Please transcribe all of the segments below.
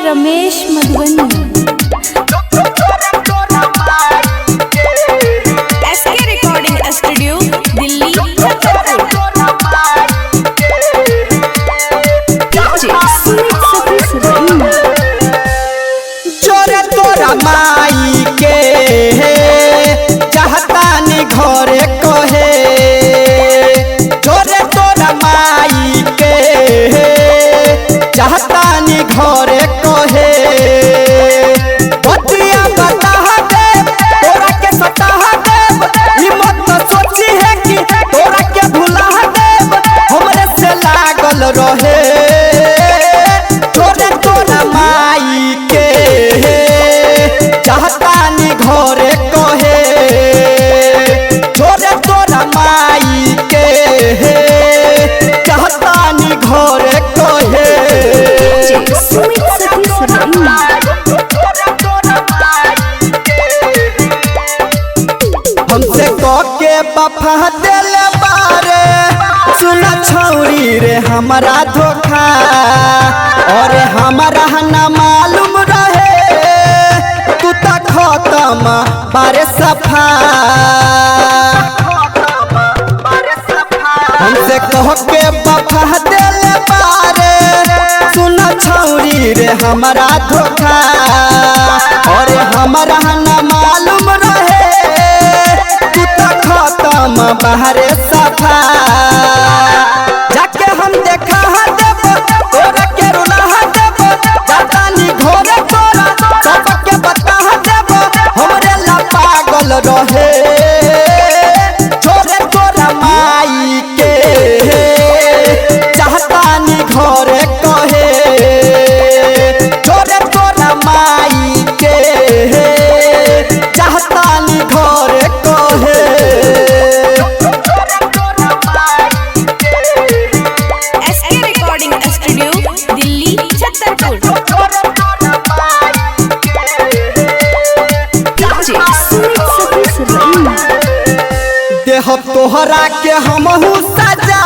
Ramesh Madhubani. SK recording studio Delhi Chhatarpur. DJ Sumit Satish Raina. चोरे तोरा माई के चाहतानी घरे कहे, चोरे तोरा माई के चाहतानी घरे कहे। बतिया बता दे तोरा के सता दे, ई मत सोची है कि तोरा के भुला दे, हमरे से लागल रहे। तोरे तोरा माई के चाहतानी घरे कहे, छोरे तोरा माई के चाहतानी घरे कहे। DJ Sumit Satish Raina. हमसे के बफा दिल बारे, सुना छौरी रे हमारा धोखा, और हमारा न मालूम रहे तू त खत्म बारे सफा। हमसे कह के बफा दिल बारे, सुना छौरी रे हमारा धोखा, और हमारा न मालूम रहे तू त खत्म बाहरे सफा। जाके हम देखा देब तोरा के रुला देब, जातानी घोरे तोरा सबके बता देब, हमरे ला पागल रहे। छोरे तोरा माई के चाहतानी घरे कहे, छोरे तोरा माई के चाहतानी घरे कहे। SK recording studio Delhi Chhatarpur. DJ Sumit Satish Raina. देह तोहरा के हमहू सजा,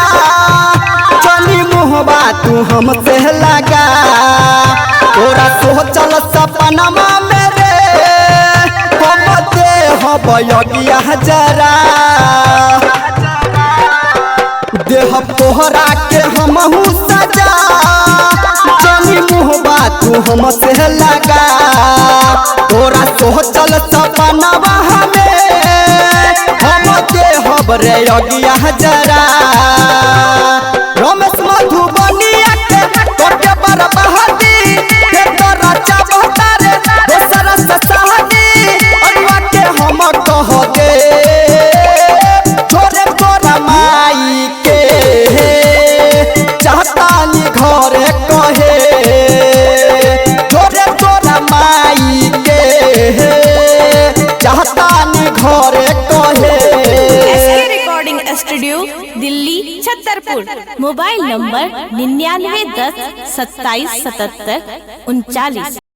चली मुहबा तू हमसे लगा, तोरा सोचल सपनमा मेरे हम देह बयगिया जरा। देह तोहरा के हमहू सजा, चली मुहबा तू हमसे लगा, तोरा सोचल सपनमा हमें हम देहब रे अगिया जरा। रमेश मधुबनिया के तोके बरबादी, के तोरा चाहता रे दोसर से शादी, अगुआ के हम कह दे छोरे तोरा माई के चाहतानी घरे कहे, छोरे तोरा माई के चाहतानी घरे कहे। SK recording studio Delhi Chhatarpur. Mobile number 99 10 27 77 39।